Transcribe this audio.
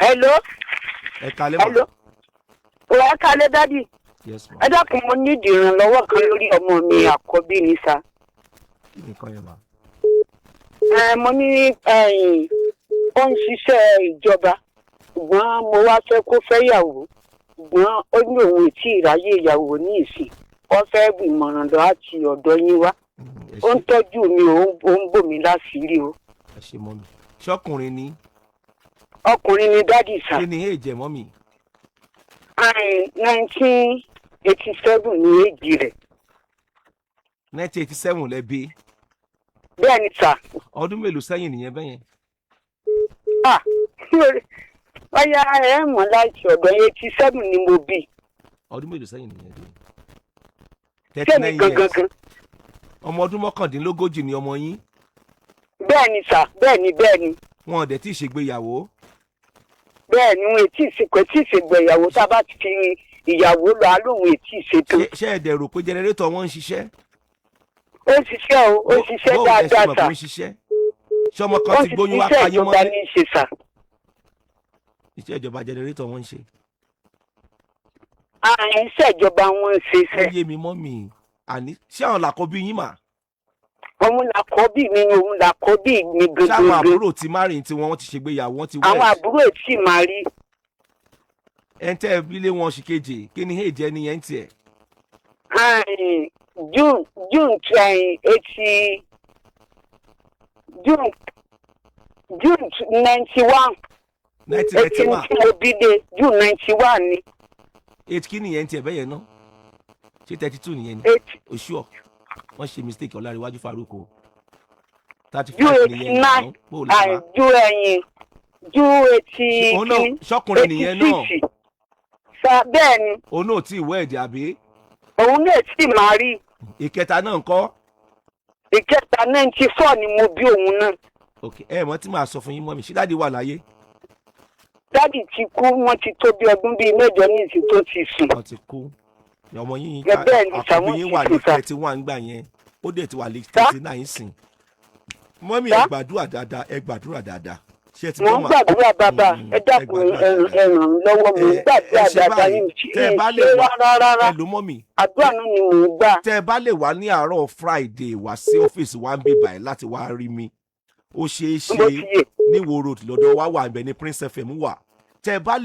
Hello. Ẹ kalẹ́ mà. Hello. Ẹ kalẹ́, daddy. Yes ma. Ẹ dákun, mo nídìí ìrànlọ́wọ́ kan lórí ọmọ mi àkọ́bí ni, sir. Kí ni nǹkan yẹn mà? Ẹ mo ní ẹ̀yìn, ó ń ṣiṣẹ́ ìjọba, ṣùgbọ́n mo wá fẹ́ kó fẹ́yàwó, ṣùgbọ́n ó ní òun ò tí ì ráyè ìyàwó ní ìsìn. Ó fẹ́ ìmọ̀ràn lọ láti ọ̀dọ̀ yín wá. Ẹ Ó ń ṣe. tọ́jú mi, ó ń bò mí láṣìírí o. Ẹ ṣe, mummy. Ṣọkùnrin ni? Ọkùnrin ni, daddy, sir. Kí ni age ẹ̀, mummy? 1987 ní age rẹ̀. 1987 lẹ bí? Bẹ́ẹ̀ ni, sir. Ọdún mélòó sẹ́yìn nìyẹn bẹ́yẹn? Ah, báyà ẹ mọ̀ láti ọ̀dọ̀ 87 ni mo bí. Ọdún mélòó sẹ́yìn nìyẹn dé? thirty Sẹ́mi nine years. Gangan. Ọmọ ọdún 39 ni ọmọ yín? Bẹ́ẹ̀ ni, sir, bẹ́ẹ̀ ni, bẹ́ẹ̀ ni. Wọn ò dẹ̀ tí ì ṣègbéyàwó? Bẹ́ẹ̀ ni, wọn ètí ìsìnkú ètí ìṣègbèyàwó. Tá a bá ti fi ìyàwó lọ, alóhùn ètí ìṣètò. Ṣé ẹ dẹ̀ rò pé generator wọn ń ṣiṣẹ́? Ó ń ṣiṣẹ́ o, ó ń ṣiṣẹ́ Bó lẹ ṣe dáadáa mọ̀ pé sà. ó ń ṣiṣẹ́? Ṣé ọmọ Ó kan ń ti gbóyún wá ṣiṣẹ́ payé ìjọba mọ́lẹ̀? ní í ṣe, sir. Iṣẹ́ ìjọba generator wọn ń ṣe? Àrùn iṣẹ́ ìjọba wọn ń ṣe Ó iṣẹ́. yé mi, mummy. Àní ṣé àwọn làkọ́bí yín mà? Òun làkọ́bí mi, òun làkọ́bí mi Ṣé àwọn gangan. àbúrò ti marry tí wọ́n ti ṣègbéyàwó, wọ́n ti Àwọn wed? àbúrò ẹ̀ tí máa rí. Ẹ̀ ń tẹ́ ẹ bí lé wọn ṣì kejì, kí ni age ẹni yẹn ń tiẹ̀? June 80, June 91. nineteen ninety 18 one. Tí mo bí dé June 91 ni. Eight kí nìyẹn ń tiẹ̀ bẹ́yẹn náà? Ṣé 32 nìyẹn ni? Eight. Oṣù ọ̀ wọ́n ṣe mistake, Ọláríwájú Farouk o. thirty June five 89. nìyẹn náà, bó o lè wá? June ẹ̀yìn, June 80. Òun náà ṣọkùnrin nìyẹn náà? 86, sir, bẹ́ẹ̀ ni. Òun náà tí ì wed, àbí? Òun náà tí máa rí. Ìkẹta náà ńkọ́? Ìkẹta, 94 ni mo bí òun náà. Ok, ẹ mọ̀ tí màá sọ fún yín, mummy. Ṣé daddy wà láyé? Daddy ti kú, wọ́n ti tó bí ọdún bíi 8 ní ìsìn tó ti sùn. Wọ́n ti kú. Ọmọ yín Ẹ bẹ́ẹ̀ ni sir, àkọ́bí wọ́n yín ti wà kú, ní sir. 31 gbà yẹn, ó dẹ̀ ti wà ní Sir? 39 sìn. Mummy, ẹ Sir? gbàdúrà dáadáa, ẹ gbàdúrà dáadáa. Ṣé ẹ ti Mo gbọ́ ń mà? gbàdúrà, bàbá. Ẹ Ẹ dákun, gbàdúrà ẹ dáadáa. ẹ ràn mí lọ́wọ́, mo ń Ẹ gbàdúrà ẹ ṣe dáadáa báyìí, yín tẹ́ ẹ bá lè ṣe wá rárá rárá. Ẹ ló, mummy. Àdúrà náà ni mò ń gbà. Tẹ́ ẹ bá lè wá ní àárọ̀ Friday wá sí ọ́fíìsì wa ń bí báyìí láti wá rí mi, ó ṣeé Bó ṣe ti yè. ní Ìwó Road lọ́dọ̀ wa wà ibẹ̀ ní Prince FM wà, tẹ́ ẹ bá lè.